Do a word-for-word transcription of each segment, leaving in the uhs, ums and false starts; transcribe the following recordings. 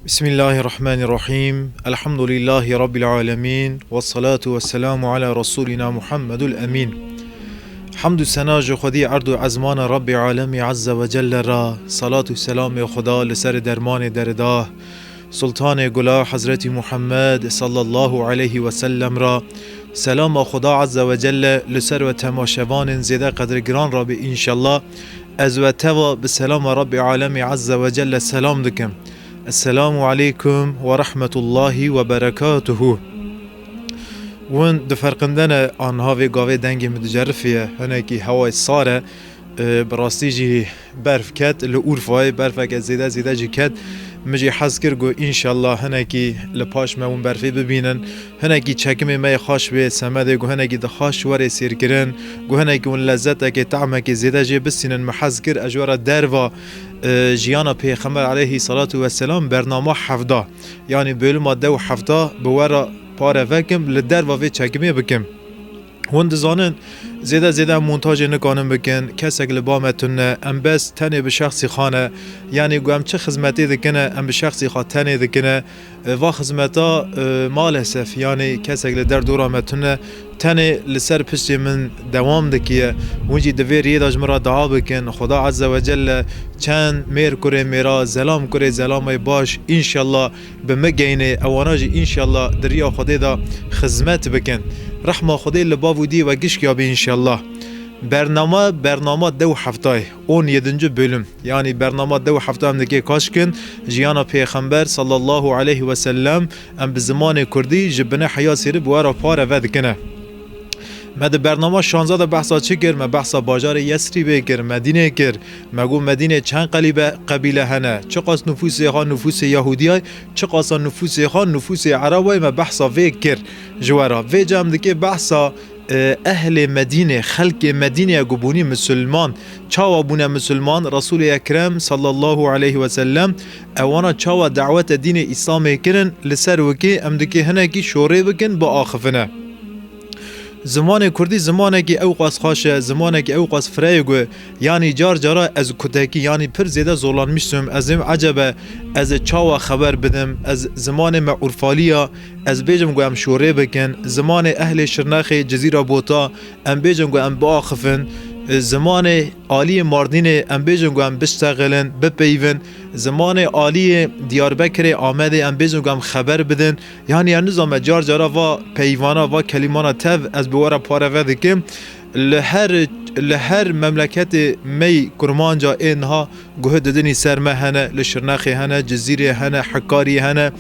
Bismillahirrahmanirrahim. Elhamdülillahi Rabbil alemin. Vessalatu vesselamu ala Resulina Muhammedul Emin. Hamd û sena ji Xwedî erd û ezmana Rabbê Alemî Azze ve Celle ra, salat û selamê Xuda li ser dermanê derida, Sultanê Gula Hezretî Muhammed sallallahu aleyhi ve sellem ra, selama Xuda Azze ve Celle li ser we temaşevanên zêde qedirgiran ra be înşallah. Ez we teva bi selama Rabbê Alemî Azze ve Celle selam dikim. Esselamu aleykum ve rahmetullahi ve berekatuhu. Win diferqindene anha vê gavê dengê min dicerifiye, hinekî hewayê sar e, e, bi rastî jî berf ket li Urfayê, berfeke zêde zêde jî ket. Min jî hez kir ku înşallah hinekî li paş me hûn berfê bibînin. Hinekî çekimê me yê xaş bê, semedê ku hinekî dixaş were sêrkirin, ku hinekî hûn lezzetekê, tahmekê zêde jê bistînin. Min hez kir ez ji we re derva, e, jiyana Pêxember aleyhî salatu vesselam bernama hefta, yanî bölüma deh û hefta bi we re pare vekim, li derva vê çekimê bikim. Hûn dizanin, zêde zêde em montajê nikanin bikin, kesek li ba me tune, em bes tenê bi şexsî xane, yanî ku em çi xizmetê dikine, em bi şexsî xwe tenê dikine. E, va xizmeta, e, maalesef, yanî kesek li derdora me tune, tenê li ser piştê min dewam dikiye. Hûn jî di vê riyê de ji min re dua bikin, Xuda Azze ve Celle çend mêr kurê mêra, zelam kurê zelamê baş, înşallah bi min geyne, ewana jî înşallah di riya Xwedê de xizmet bikin. Rehma Xwedê li bav û diyê we gişkiya be înşallah. Bername, bernama deh û heftayê, on yedinci bölüm. Yanî bernama deh û hefta em dikê kaşkin, jiyana Pêxember sallallahu aleyhi ve sellem, em bi zimanê kurdî ji binê heya sêrî bi we re pare vedikine. Me di bernama şanzde de behsa çi kir? Me behsa bajarê Yesrîbê kir, Medînê kir. Me got Medînê çend qelîbe, qebîle hene, çiqas nufûsê xwe nufûsê Yahûdiyay, çiqasa nufûsê xwe nufûsê Erebay, me behsa vê kir ji we re. Vê ca em dikê behsa, e, ehlê Medînê, xelkê Medînê ku bûnî misilman, çawa bûne misilman, Resûlê Ekrem sallallahu aleyhi ve sellem ewana çawa dawete dînê Îslamê kirin, li ser wikê em dikê hinekî şorê bikin, biaxifine. Zimanê kurdî zimanekî ewqas xweş e, zimanekî ewqas fireyê ku, yanî car cara ez kutekî, yanî pir zêde zorlanmiştim, ez êm ecebe ez ê çawa xeber bidim, ez zimanê me Urfaliya, ez bêjim ku em şorê bikin, zimanê ehlê Şirnexê, Cizîra Bota, em bêjin ku em biaxifin, e, zimanê aliyê Mardînê em bêjin ku em biştexilin, bipeyvin, zimanê aliyê Diyarbekirê, Amedê em bêjin ku em xeber bidin. Yanî ez nizame car cara va peyvana, va kelîmana tev ez bi we re pare vedikim. Li her, li her memleketê me yî kurmanca ê niha guh didinî ser me hene, li Şirnexê hene, Cizîrê hene, Hekarî hene,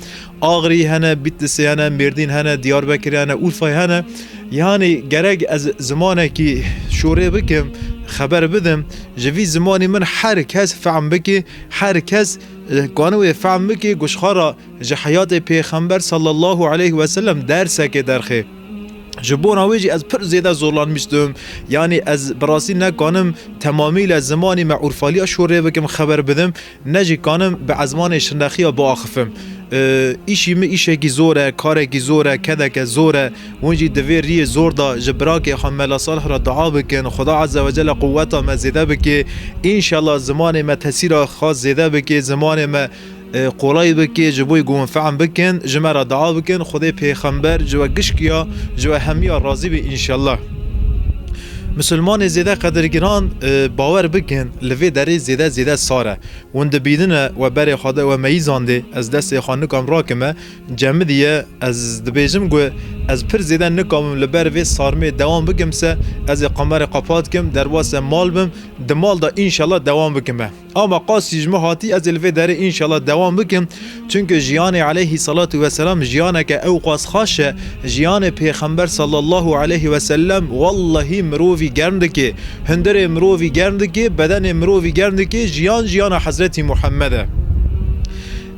Axrî hene, Bîtlisê hene, Mêrdîn hene, Diyarbekirê hene, Urfayê hene. Yanî gerek ez zimanekî şorê bikim, xeber bidim, ji vî zimanî min her kes fehm bike, her kes, e, kane wê fehm bike, ku ji xwe re ji heyatê Pêxember sallallahu aleyhi ve sellem dersekê derxê. Ji bona wê jî ez pir zêde zorlanmiştim. Yanî ez bi rastî nekanim temamîle zimanî me Urfaliya şorê bikim, xeber bidim, ne jî kanim bi ezmanê Şirnexiya biaxifim. Ee, îşî min îşekî zor e, karekî zor e, kedeke zor e. Hûn jî di vê riyê zor de ji birakê xwe Mela Salih re dua bikin, Xuda Azze ve Celle quweta me zêde bike. Înşallah zimanê me tesîra xwe zêde bike, zimanê me e, qolay bike, ji bo ku hûn fehm bikin, ji me re dua bikin, Xwedê Pêxember ji we gişkiya, ji we hemiya razî be înşallah. Misilmanê zêde qedirgiran, e, bawer bikin, li vê derê zêde zêde sar e. Hûn dibînine we berê xwe de we meyîzandê, ez destê xwe nikam rakime, cemidiye, ez dibêjim ku ez pir zêde nikamim li ber vê sarmê dewam bikim se, ez ê kamerê qepat kim, derbasê mal bim, di mal de înşallah dewam bikime. Ama qasî ji min hatî, ez ê li vê derê înşallah dewam bikim. Çunke jiyanê aleyhî salatu vesselam jiyaneke ewqas xaş e. Jiyanê Pêxember sallallahu aleyhi ve sellem wellehî mirovî germ dike. Hundirê mirovî germ dike, bedenê mirovî germ dike. Jiyan jiyana Hezretî Muhammed e.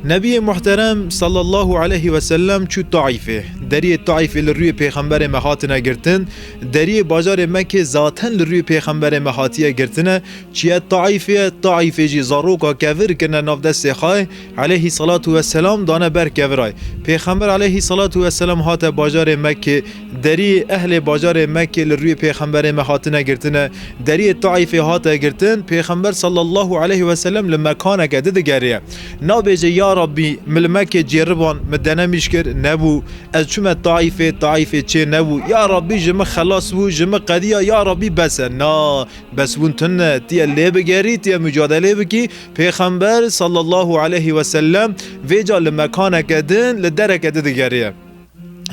Nebiyê Muhterem sallallahu aleyhi ve sellem çû Taîfê. Deriyê Taîfê li rûyê Pêxemberê me hatine girtin. Deriyê bajarê Mekkê zaten li rûyê Pêxemberê me hatiye girtine. Çiye Taîfê, Taîfê jî zaroka kevir kirine nav destê xwe, aleyhî salatu vesselam, dane ber kevirayê. Pêxember aleyhî salatu vesselam hate bajarê Mekkê, deriyê ehlê bajarê Mekkê li rûyê Pêxemberê me hatine girtine, deriyê Taîfê hate girtin, Pêxember sallallahu aleyhi ve sellem li mekaneke di digeriye. Nabêje, ya Rabbî, min li Mekkê cêriban, min denemîş kir, nebû. Ez çûme Taîfê, Taîfê çê nebû. Ya Rabbî, ji min xelas bû, ji min qediya, ya Rabbî, bes e. Na, bes bûn tune, tiye lê bigerî, tiye mucadelê bikî. Pêxember sallallahu aleyhi ve sellem vêca li mekaneke din, li dereke di digeriye.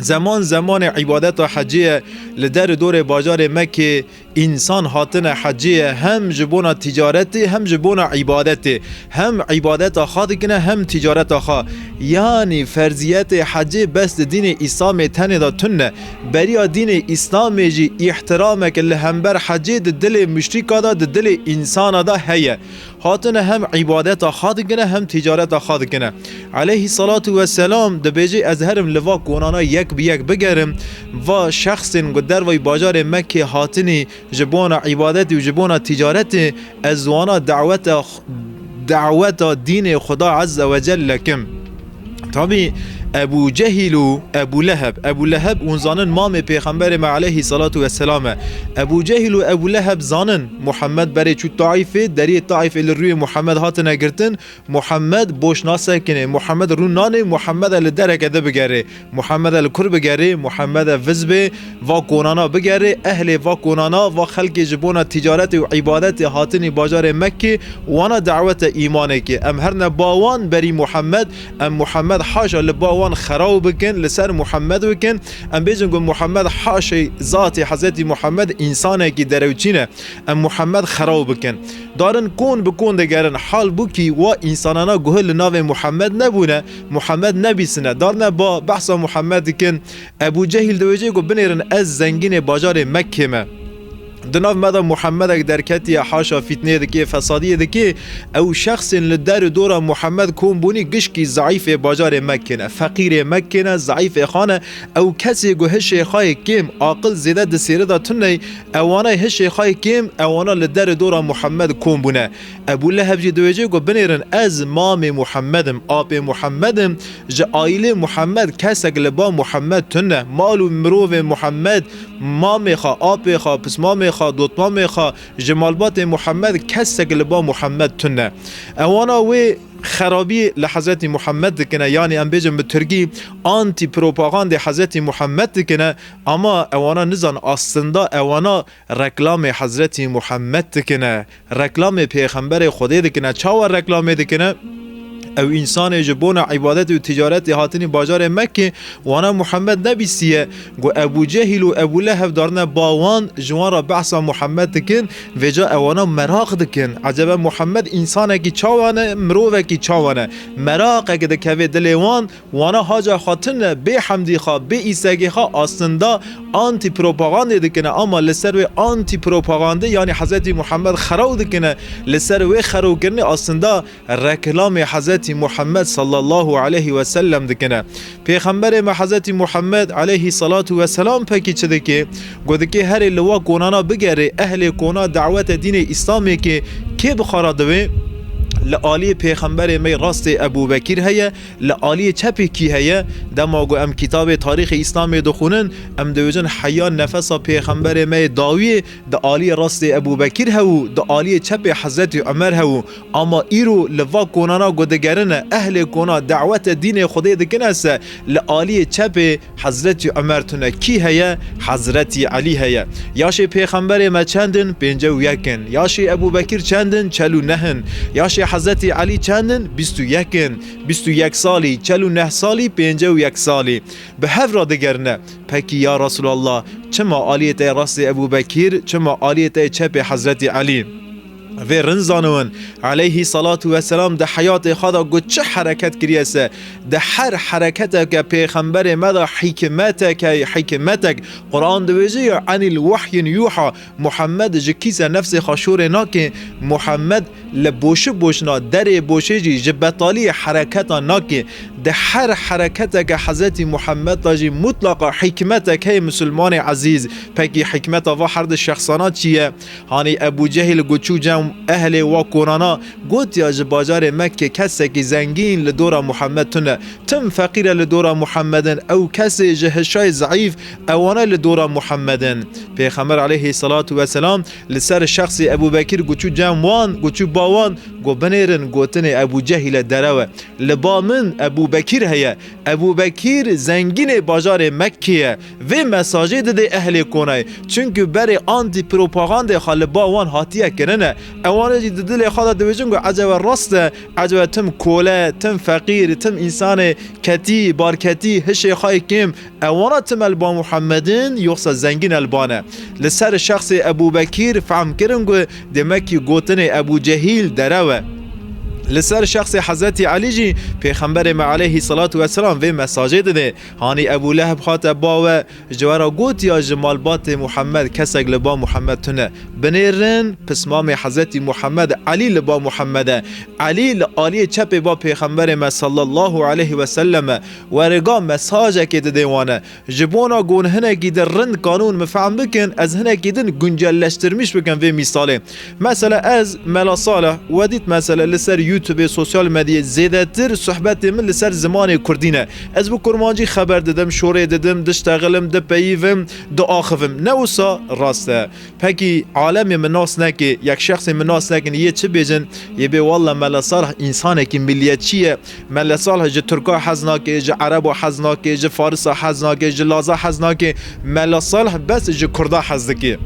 Zeman zemanê îbadeta hecê ye. Li der û dorê bajarê Mekkê însan hatine hecê ye, hem ji bona ticaretê, hem ji bona îbadetê. Hem îbadeta xwe dikine, hem ticareta xwe. Yanî ferziyetê hecê bes di dînê Îslamê tenê de tune. Beriya dînê Îslamê jî îhtirameke li hember hecê di dilê muşrîka de, di dilê însana de heye. Hatine hem îbadeta xwe dikine, hem ticareta xwe dikine. Aleyhî salatu vesselam dibêje, ez herim li va konana yek bi yek bigerim, va şexsên ku dervayî bajarê Mekkê hatinî ji bona îbadetê û ji bona ticaretê, ez wana daweta, daweta dînê Xuda Azze ve Celle kim. Tabî Ebû Cehîl û Ebû Leheb. Ebû Leheb, hûn zanin, mamê Pêxemberê me aleyhî salatu vesselam e. Ebû Cehîl û Ebû Leheb zanin, Muhammed berê çû Taîfê, deriyê Taîfê li rûyê Muhammed hatine girtin. Muhammed boş nasekine, Muhammed rû nanê, Muhammed e li dereke de bigere. Muhammed e li kur bigere, Muhammed e viz bê, va konana bigere, ehlê va konana, va xelkê ji bona ticaretê û îbadetê hatinî bajarê Mekkê, wana dawete îmanê ke. Em herne ba wan berî Muhammed, em Muhammed haşa li ba wan xeraw bikin, li ser Muhammed bikin. Em bêjin ku Muhammed haşê zatê Hezretî Muhammed însanekî derewçî ne. Em Muhammed xeraw bikin. Darin kon bi kon digerin, halbûkî wa însanana guh li navê Muhammed nebûne, Muhammed nebîsine. Darine ba behsa Muhammed dikin. Ebû Cehîl dibêje ku binêrin ez zengînê bajarê Mekkê me. Di nav me de Muhammedek derketiye, haşa fîtneyê dikê, fesadiyê dikê. Ew şexsên li der û dora Muhammed kom bûnî gişkî zeîfê bajarê Mekkê ne, feqîrê Mekkê ne, zeîfê xwe ne. Ew kesê ku hişê xwe yê kêm, aqil zêde di sêri de tune, ewana hişê xwe yê kêm, ewana li der û dora Muhammed kom bûne. Ebû Leheb jî dibêje ku binêrin ez mamê Muhammed im, apê Muhammed im, ji aîlê Muhammed kesek li ba Muhammed tune. Mal û mirovê Muhammed, mamê xwe, apê xwe, pismamê xwe, dotmamê xwe, ji malbatê Muhammed kesek li ba Muhammed tune. Ewana wê xerabî li Hezretî Muhammed dikine, yanî em bêjin bi tirkî antî-propagandê Hezretî Muhammed dikine, ama ewana nizan aslında ewana reklamê Hezretî Muhammed dikine, reklamê Pêxemberê Xwedê dikine. Çawa reklamê dikine? Ew însanê ji bona îbadetê û ticaretê hatinî bajarê Mekkê, wana Muhammed nebîsiye. Ku Ebû Cehîl û Ebû Leheb darine ba wan, ji wan re behsa Muhammed dikin, vêca ewana meraq dikin. Ecebe Muhammed însanekî çawa ne, mirovekî çawa ne? Meraqek dikeve dilê wan, wana haca xwe tune, bê hemdî xwe, bê îsegê xwe, aslında antî-propagandê dikine, ama li ser wê antî-propagandê, yanî Hezretî Muhammed xeraw dikine, li ser wê xerewkirinê aslında reklamê Hezretî Muhammed sallallahu aleyhi ve sellem dikine. Pêxemberê me Hezretî Muhammed aleyhî salatu ve selam pekî çi dike? Got dike herê li wa konana bigere, ehlê kona dawete dînê Îslamê ke kê bi xwe re divê? Li aliyê Pêxemberê me rastê Ebû Bekîr heye, li aliyê çepê kî heye? Dema ku em kitabê tarîxê Îslamê dixwînin, em dibêjin heya nefesa Pêxemberê me yê dawiyê di aliyê rastê Ebû Bekîr hebû, di aliyê çepê Hezretî Umer hebû. Ama îro li va konana ku digerine, ehlê kona dawete dînê Xwedê dikine se, li aliyê çepê Hezretî Umer tune. Kî heye? Hezretî Elî heye. Yaşê Pêxemberê me çend in? Pêncî û yek in. Yaşê Ebû Bekir çend in? Çel û neh in. Yaşê Hezretî Elî çend in? Bîst û yek in. Bîst û yek salî, çel û neh salî, pêncî û yek salî. Bi hev re digerine. Pekî ya Resulallah, çima aliyê te rastê Ebû Bekir, çima aliyê te çepê Hezretî Elî? Vê rind zaniwin, aleyhî salatu vesselam di heyatê xwe de ku çi hereket kiriye se, di her hereketeke pêxemberê me de hikmetek heye, hikmetek. Quran dibêje ya, "Enîl wahyin yuha", Muhammed ji kîse nefsê xwe şorê nake, Muhammed li boşi boşna derê boşê jî ji betaliyê hereketa nake. Di her hereketeke Hezretî Muhammed de jî mutlaqa hikmetek heye, misilmanê ezîz. Pekî hikmeta va her di şexsana çi ye? Hanî Ebû Cehîl ku çû cem ehlê wa konana, gotiya ji bajarê Mekke kesekî zengîn li dora Muhammed tune. Tim feqîr e li dora Muhammed in. Ew kesê ji hişayê zeîf, ewana li dora Muhammed in. Pêxember aleyhî salatu vesselam li ser şexsê Ebû Bekir ku çû cem wan, ku çû ba wan, ku binêrin gotinê Ebû Cehîl e derew e. Li ba min Ebû Bekir heye. Ebû Bekîr zengînê bajarê Mekkê ye. Vê mesajê didê ehlê konayê. Çunku berê antî-propagandê xwe li ba wan hatiye kirine. Ewanê jî di dilê xwe de dibêjin ku ecebe rast e, ecebe tim kole, tim feqîr, tim însanê ketî, barketî, hişê xwe yê kêm, ewana tim e li ba Muhammed in, yoxsa zengîn e li ba ne? Li ser şexsê Ebû Bekîr fehm kirin ku demekî gotinê Ebû Cehîl derew e. Li ser şexsê Hezretî Elî jî Pêxemberê me aleyhî salatu vesselam vê mesajê didê. Hanî Ebû Leheb hate ba we, ji we re gotiya ji malbatê Muhammed kesek li ba Muhammed tune. Binêrin pismamê Hezretî Muhammed Elî li ba Muhammed e. Elî li aliyê çepê ba Pêxemberê me sallallahu aleyhi ve sellem e. Werga mesajekê didê wan e. Ji bona ku hûn hinekî din rind kanûn min fehm bikin, ez hinekî din guncelleştirmiş bikim vê mîsalê. Mesela ez, Mela Salih, we dît mesela li ser YouTube, sosyal medyayê zêdetir sohbetê min li ser zimanê kurdî ne. Ez bi kurmancî xeber didim, şorê didim, diştexilim, dipeyivim, diaxivim. Ne wisa rast e. Pekî alemê min nas neke, yek şexsê min nas nekin, yê çi bêjin? Yê bê walla Mela Salih însanekî milliyetçî ye. Mela Salih ji Tirka hez nake, ji Ereba hez nake, ji Farisa hez nake, ji Laza hez nake. Mela Salih bes ji Kurda hez dike.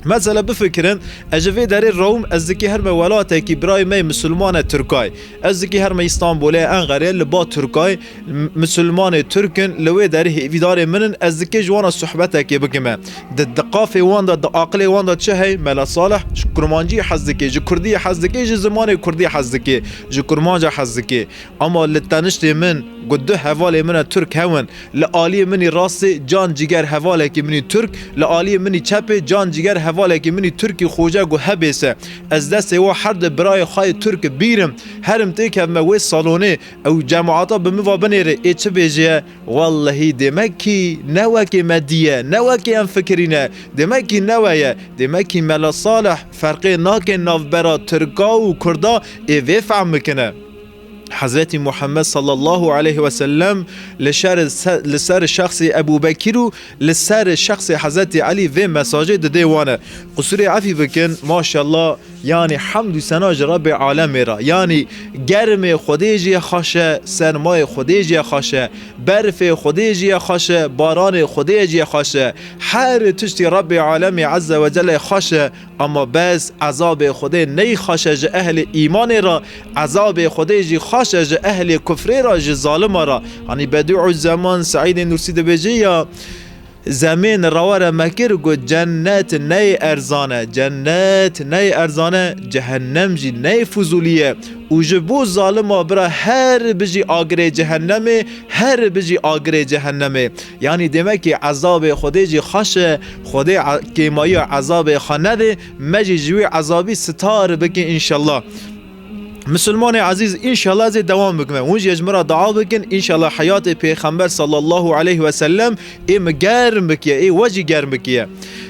Mesela bifikirin, ez ji vê derê rawim, ez dikî herme welatekî birayê me yê misilman e Tirkay. Ez dikî herme Îstanbulê, Enqerê, li ba Tirkay, m-, misilmanê Tirk in, li wê derê hêvîdarê min in, ez dikê ji wana sohbetekê bikime. Di, di qafê wan de, di aqilê wan de çi hey? Mela Salih ji kurmancî hez dike, ji kurdî hez dike, ji zimanê kurdî hez dike, ji kurmanca hez dike. Ama li teniştê min, ku du hevalê min e Tirk hewin, li aliyê min î rastê can ciger hevalekî min î Tirk, li aliyê min î çepê can ciger hevalekî min î Tirkî xoce ku hebê se. Ez destê wa her di birayê xwe yê Tirk bîrim, herim têkevme wê salonê, ew cemaata bi min va binêre, ê çi bêjê ye? Wellehî, demekî ne wekê me dî ye, ne wekê em fikirîne, demekî ne we ye, demekî Mela Salih ferqê nake navbera Tirka û Kurda, ê vê fehm bikine. Hezretî Muhammed sallallahu aleyhi ve sellem li şer-, li ser şexsê Ebû Bekir û li ser şexsê Hezretî Elî vê mesajê didê wan e. Qusûrê efî bikin, maşallah, yanî hemd û sena ji Rebbê alemê re. Yanî germê Xwedê jî xweş e, sermayê Xwedê jî xweş e, berfê Xwedê jî xweş e, baranê Xwedê jî xweş e. Her tiştî Rebbê alemê Azze ve Celle xweş e. Ama bes ezabê Xwedê ney xweş e ji ehlê îmanê re, ezabê Xwedê jî xweş e ji ehlê kufrê re, ji zalima re. Hanî Bedîû Zeman Seîdê Nûrsî dibêje ya, zemên rewa re me kir ku cennet ney erzan e, cennet ney erzan e, cehennem jî ney fuzûlî ye. Û ji bo zalima bira her bijî agirê cehennemê, her bijî agirê cehennemê. Yanî demekî ezabê Xwedê jî xweş e, Xwedê e-, kêmayiya ezabê xwe nede, me jî ji wî ezabî sitar bike înşallah. Misilmanê ezîz, înşallah ez ê dewam bikime. Hûn jî ji min re dua bikin, înşallah heyatê Pêxember sallallahu aleyhi ve sellem ê min germ bikiye, ê we jî germ bikiye.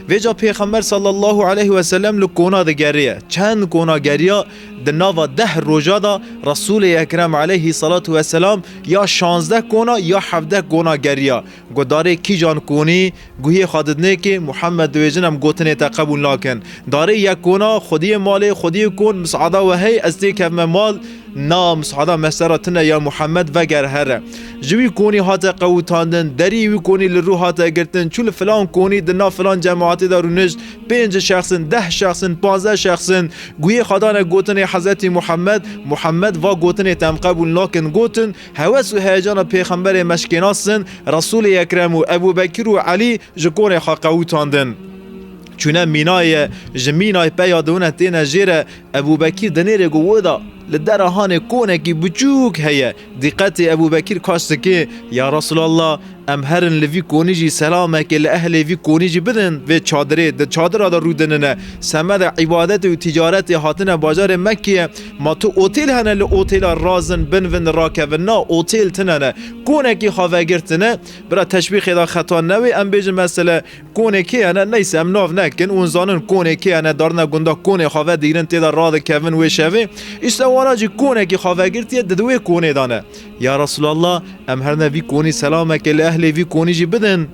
Vêca Pêxember sallallahu aleyhi ve sellem li kona digeriye. Çend kona geriya, di nava deh roja de Resûlê Ekrem aleyhî salatu vesselam ya şazdeh kona ya hevdeh kona geriya. Got, darê kîjan konî guhiyê xwe didinê kê Muhammed dibêjin em gotinê te qebûl nakin. Darê yek kona xwediyê malê, xwediyê kon, misada we hey, ez têkevme mal, na, misada me sera tune ya Muhammed, veger here. Ji wî konî hate qewitandin, derî wî konî li rû hate girtin, çû li filan konî di nav filan cemaatê de rûnişt, pênc şexsin, deh şexsin, panzdeh şexsin, guhiyê xwe dane gotinê Hezretî Muhammed, Muhammed va gotinê te em qebûl nakin gotin, hewes û heyecana Pêxemberê me şikênastin, Resûlê Ekrem û Ebû Bekir û Elî ji konê xwe qewitandin. Çûne Mînayê, ji Mînayê peya dûne têne jêre. Ebû Bekîr dinêrê ku wê de li dera hanê konekî biçûk heye. Dîqetê Ebû Bekîr kaş dike, "Ya Resulallah, em herin li vî konî jî selamekê li ehlê vî konî jî bidin." Vê çadirê, di çadira de rûdinine. Semedê îbadetê û ticaretê hatine bajarê Mekkeyê. Ma tu otêl hene li otêla razin, bin vin rakevin? Na, otêl tine ne. Konekî xwe vegirtine. Bira teşbîxê de xeta newê, em bêjin mesele konê kê hene, neyse em nav nekin, hûn zanin konê kê hene, darine gunda konê xwe vedigrin, tê de radikevin wê şevê. Îşte wana jî konekî xwe vegirtiye, di wê konê de ne. "Ya Resulallah, em herine vî konî selamekê li ehlê vî konî jî bidin."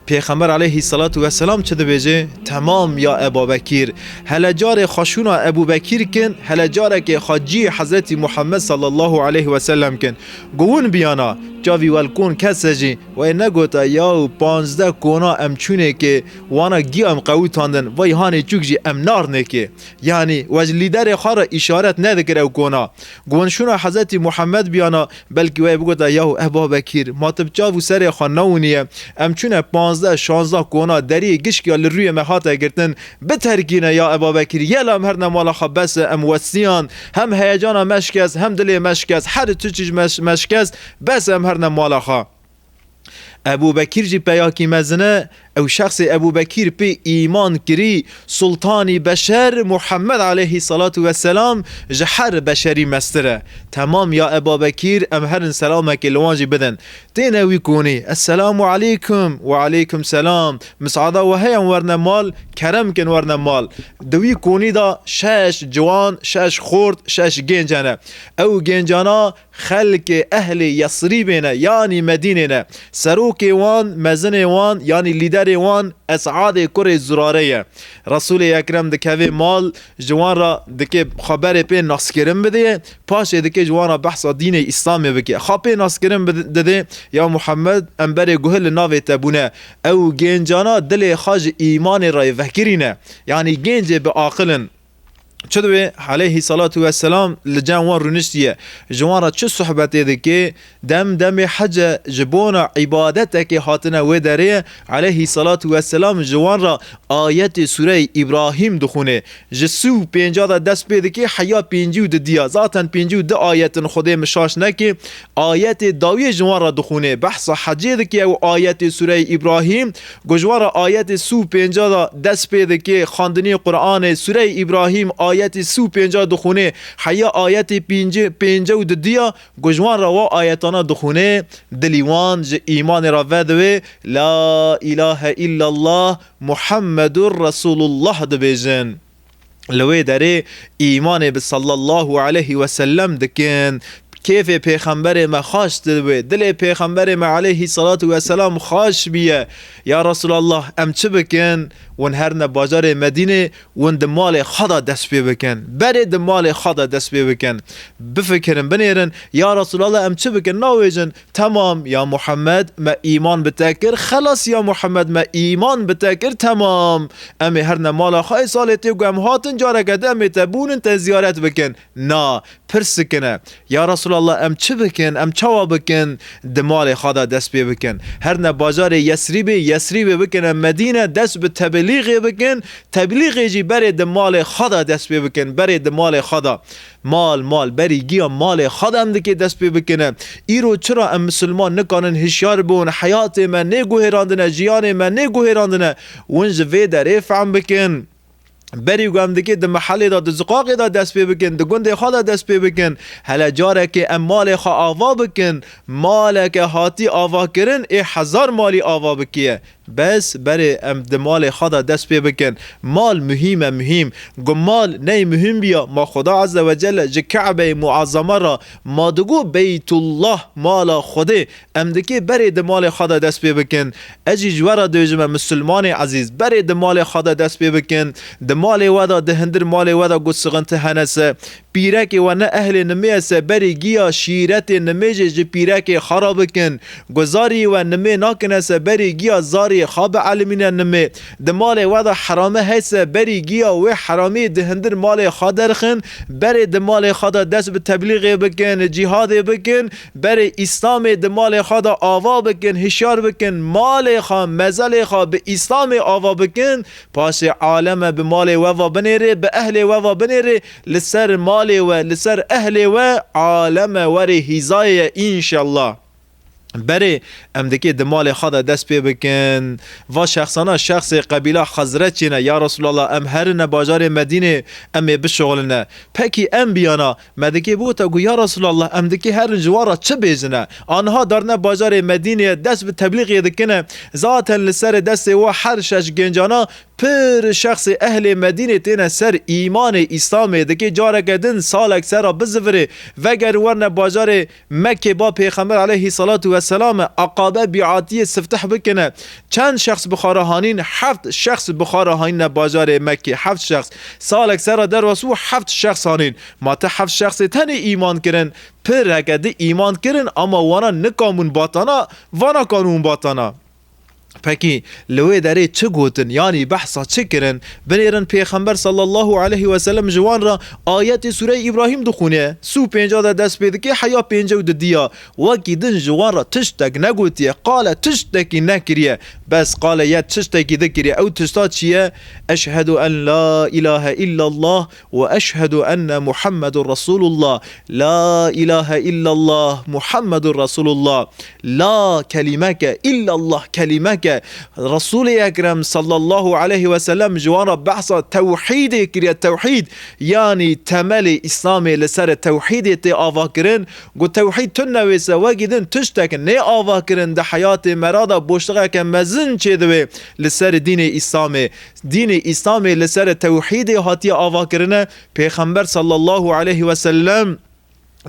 Pêxember aleyhissalatu vesselam çi dibêje? "Temam ya Eba Bekîr. Hele carê xweşûna Ebû Bekîr kin, hele carekê xwe cî Hezretî Muhammed sallallahu aleyhi ve sellem kin." Gu hûn biyana, çavî welkon kese jî, wê negota, "Yaw, panzdeh kona em çûnê ke wana giya em qewitandin, vay hanê çûk jî em narnê ke." Yanî, we ji lîderê xwe re îşaret nedikir ew kona. Gu hûn şûna Hezretî Muhammed biyana, belkî wê bigota, "Yaw, Eba Bekîr, ma tu bi çav û serê xwe newiniye? Em çûne panzdeh, şanzdeh kona deriyê gişk ya li rûyê me hate girtin, biterkîne ya Eba Bekîr, yela em herine mala xwe bes e, em westiyan, hem heyecana me şikest, hem dilê me şikest, her tu çi ji me, me şikest, bes em herine mala xwe." Ebû Bekîr jî peyakî mezin e, ew şexsê Ebû Bekîr pê îman kirî, Sultanî beşer Muhammed aleyhissalatu vesselam ji her beşerî mestir e. "Temam ya Eba Bekîr, em herin selamekê li wan jî bidin." Têne wî konî, "Esselamu aleykum." "Ve aleykum selam. Misada we heye em werne mal?" "Kerem kin werne mal." Di wî konî de şeş ciwan, şeş xort, şeş gênc hene. Ew gêncana xelkê ehlê Yesrîbê ne, yanî Medînê ne. Serokê wan, mezinê wan, yanî lîderê wan Es'adê kurê Zurare ye. Resûlê Ekrem dikeve mal, ji wan re dike xwe berê pê naskirin bidê, paşê dike ji wan re behsa dînê Îslamê bike. Xwe pê naskirin bid-, didê, "Ya Muhammed, em berê guhê li navê te bûne." Ew gêncana dilê xwe ji îmanê re yê vekirîne. Yanî gêncê bi aqil in. Çi divê? Aleyhî salatu vesselam li cem wan rûniştiye. Ji wan re çi sohbetê dike? Dem demê hece ji bona îbadetekê hatine wê derê. Aleyhî salatu vesselam ji wan re ayetê Sûreyê Îbrahîm dixwîne. Ji sî û pênca de dest pê dike, heya pêncî û didiya. Zaten pêncî û di ayet in, Xwedê min şaş neke. Ayetê dawiyê ji wan re dixwîne. Behsa hecê dike ew ayetê Sûreyê Îbrahîm. Ku ji wan re ayetê sî û pênca de dest pê dike, xwendinê Qur'anê, Sûreyê Îbrahîm, ayetê sî û pênca dixwîne, heya ayetê pêncî, pênca û didiya, ku ji wan re wa ayetana dixwîne, dilî wan ji îmanê re vedivê, "La ilahe illallah, Muhammedur Resulullah" dibêjin. Li wê derê îmanê bi sallallahu aleyhi ve sellem dikin. Kêfê pêxemberê me xaş dibe, dilê pêxemberê me aleyhî salatu vesselam xaş biye. Ya Resulallah, em çi bikin? Hûn herine bajarê Medînê, hûn di malê xwe de dest pê bikin. Berê di malê xwe de dest pê bikin. Bifikirin, binêrin, ya Resulallah, em çi bikin? Nawêjin, "Temam ya Muhammed, me îman bi te kir, xelas ya Muhammed, me îman bi te kir, temam. Em ê herine mala xwe, ê salê tê ku em hatin, careke din em ê te bûnin, te ziyaret bikin." Na, pirs dikine, "Ya Resulallah, em çi bikin, em çawa bikin?" Di malê xwe de dest pê bikin. Herine bajarê Yesrîbê, Yesrîbê bikine Medîne, dest bi teblîxê bikin, teblîxê jî berê di malê xwe de dest pê bikin, berê di malê xwe de. Mal, mal, berî giya malê xwe de em dikê dest pê bikine. Îro çira em misilman nikanin hişyar bin? Heyatê me nê guhêrandine, jiyanê me nê guhêrandine. Hûn ji vê derê fehm bikin. Berî ku em dikê di mehelê de, di ziqaqê de dest pê bikin, di gundê xwe de dest pê bikin. Hele carekê em malê xwe ava bikin. Maleke hatî avakirin, ê hezar malî ava bikiye. Bes berê em di malê xwe de dest pê bikin. Mal muhîm e, muhîm. Ku mal ney muhîm biya, ma Xweda Azze ve Celle ji Ke'beyê Muazzama re ma digo Beytullah, mala Xwedê, em dikê berê di malê xwe de dest pê bikin. Ez jî ji we re dibêjim, e misilmanê ezîz, berê di malê xwe de dest pê bikin. Di malê we de, di hundir malê we de ku sixinti hene se, pîrekê we ne ehlê nimê ye se, berî giya şîretê nimêjê ji pîrekê xwe re bikin. Ku zarî we nimê nakine se, berî giya zarî xwe bielimîne nimê. Di malê we de herame heyse, berî giya wê heramî di hindir malê xwe derxin, berê di malê xwe de dest bi teblîxê bikin, cîhadê bikin, berê Îslamê di malê xwe de ava bikin, hişyar bikin, malê xwe, mezelê xwe bi Îslamê ava bikin, paşê aleme bi malê we ve binêrê, bi ehlê we ve binêrê, li ser malê we, li ser ehlê we aleme werê hîzayê ye, înşellah. Berê em dikê di malê xwe de dest pê bikin. Va şexsana şexsê qebîla Xezreçê ne, ya Resulallah, em herine bajarê Medînê, em ê bişuxuline. Pekî em biyana, me dikê bigota ku ya Resulallah, em dikê herin ji wan re çi bêjine? Aniha darine bajarê Medînê, dest bi teblîxê dikine. Zaten li serê destê we her şeş gencana pir şexsê ehlê Medînê têne ser îmanê Îslamê. Dikê careke din salek sera bizivirê, vegerin werine bajarê Mekkê ba Pêxember aleyhî salatu weselam e, Aqabe bîatiyê sifteh bikine. Çend şexs bi xwe re hanîn? Heft şexs bi xwe re hanîne bajarê Mekkê. Heft şexs. Salek sera derwas bû, heft şexs hanîn. Ma te heft şexsê tenê îman kirin? Pir heke di îman kirin, ama wana nikamûn batana, vana kanûn batana. Pekî li wê derê çi gotin? Yanî behsa çi kirin? Binêrin Pêxember sallallahu aleyhi ve sellem ji wan re ayetê Sûreyê Îbrahîm dixwîne. Sî û pênca de dest pê dike, heya pêncî û didiya. Wekî din ji wan re tiştek negotiye, qale tiştekî nekiriye. Bes qale ye tiştekî dikiriye. Ew tişta çi ye? Eşhedû en la ilahe illallah ve eşhedû enne Muhammedun Resulullah. La ilahe illallah Muhammedun Resulullah. La kelîmeke, illallah kelîmeke. Resulê Ekrem sallallahu aleyhi ve sellem ji wan re behsa tewhîdê kiriye, tewhîd. Yanî temelê Îslamê li ser tewhîdê tê ava kirin. Got tewhîd tune wê se, wekî din tiştek nê ava kirin di heyatê me ra de boşluxeke mezin çêdibe li ser dînê Îslamê. Dînê Îslamê li ser tewhîdê hatiye ava kirine. Pêxember sallallahu aleyhi ve sellem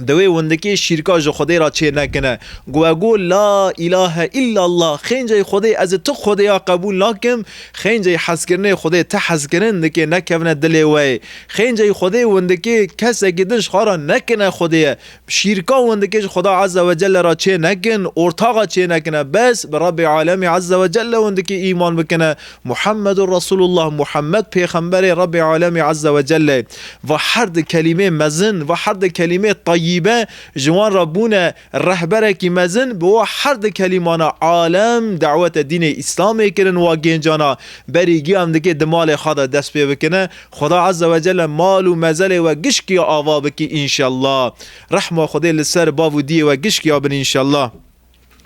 di wê windikê şîrka ji Xwedê re çê nekine. Gu e gu la ilahe illallah, xêncey Xwedê ez tu Xwedêya qebûl nakim, xêncey hezkirinê Xwedê te hezkirin dike nekevine dilê we. Xêncey Xwedê windikê kesekî din ji xwe re nekine Xwedê ye. Şîrka windikê ji Xweda Azze ve Celle re çê nekin, ortaxa çê nekine, bes bi Rabbê Alemê Azze ve Celle windikê îman bikine. Muhammedur Resulullah, Muhammed Pêxemberê Rabbê Alemê Azze ve Celle. Va her di kelîmê mezin, va her di kelîmê teyyibe ji wan re bûne rehberekî mezin, bi wa her di kelîmana alem dawete dînê Îslamê kirin, wa gêncana berî giya em dikê di malê xwe de dest pê bikine. Xweda Azze ve Celle mal û mezelê we gişkî ava bikî înşellah. Rehma Xwedê li ser bav û diyê we gişkî ya bin înşellah.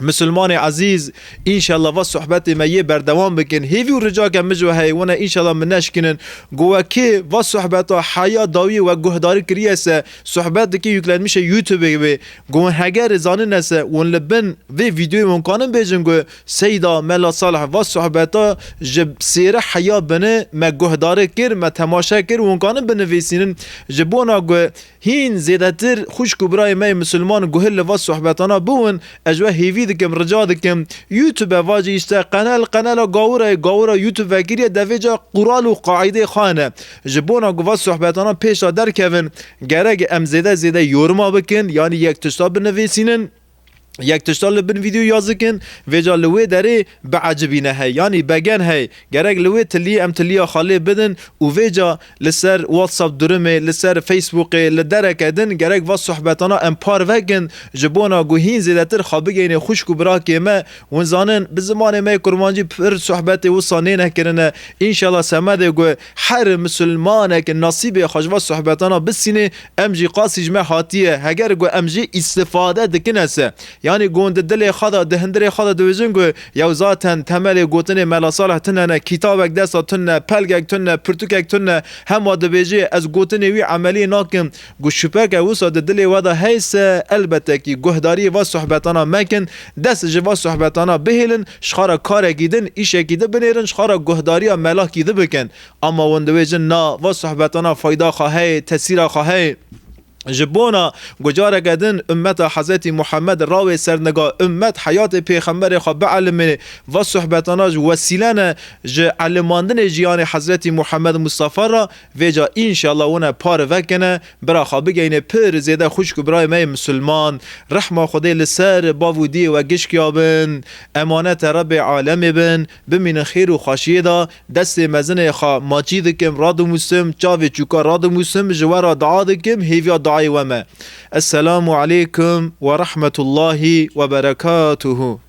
Misilmanê ezîz, înşallah va sohbetê me yê berdewam bikin. Hêvî û ricake min ji we heye, wene înşallah min neşkînin. Gu we kê va sohbeta heya dawiyê we guhdarî kiriye se, sohbet dike yüklenmişe YouTubeê wê. Gu win heger zanine se, win li bin vê vîdeoyê win kanin bêjin gu Seyda Mela Salih va sohbeta ji sêre heya bini me guhdarî kir, me temaşe kir, win kanin binivîsînin. Ji bona gu Hîn zêdetir xwişk û birayê me yê misilman guhil li va sohbetana biwin, ez ji we hêvî dikim, rica dikim. YouTube-e vajî îşte qenel, qenela gawirayê, gawira YouTube vekiriye, devêca qural û qaîdê xwe ne. Ji bona ku va sohbetana pêşa derkevin, gerek em zêde zêde yoruma bikin, yanî yek tişta binivîsînin. Yek tişta li bin vîdeo yaz dikin, vêca li wê derê biecibîne hey, yanî begen hey. Gerek li wê tiliyê em tiliya xwe lê bidin û vêca li ser WhatsApp durumê, li ser Facebookê, li dereke din gerek va sohbetana em par vekin, ji bona ku hîn zêdetir xwe bigeyînê xwişk û birakê me. Hûn zanin, bi zimanê me yê kurmancî pir sohbetê wisa nêne kirine. Înşallah semedê ku her misilmanek nasîbê xwe ji va sohbetana bisînê, em jî qasî ji me hatiye. Heger ku em jî îstifade dikine se, yanî ku hûn di dilê xwe de, di hundirê xwe de dibêjin ku yew zaten temelê gotinê Mela Salih tune ne, kitabek desta tune, pelgek tune, pirtûkek tune, hema dibêje ez gotinê wî emeliyê nakim. Ku şupeke wisa di dilê we de heyse, elbette kî guhdariyê va sohbetana mekin, dest ji va sohbetana bihêlin, ji xwe re karekî din, îşekî di binêrin, ji xwe re guhdariya melakî di bikin. Ama hûn dibêjin na, va sohbetana fayda xwe heye, tesîra xwe heye. Ji bona gucareke din ummeta Hezretî Muhammed rawê ser niga, ummet heyatê pêxemberê xwe bieliminê. Va sohbetana ji wesîle ne ji elimandinê jiyanê Hezretî Muhammed Mustafa ra. Vêca înşallah wine parve kene, bira xwe bigeyne pir zêde xwişk û birayê me yê misilman. Rehma Xwedê li ser bav û diyê we gişkiya bin. Emanete Rebbê alemê bin. Bimînin xêr û xweşiyê de. Destê mezinê xwe maçî dikim, radimûsim, çavê çûka radimûsim, ji we re dua dikim, hêviya duayê we me. Esselamu aleykum ve rahmetullahi ve berekatuhu.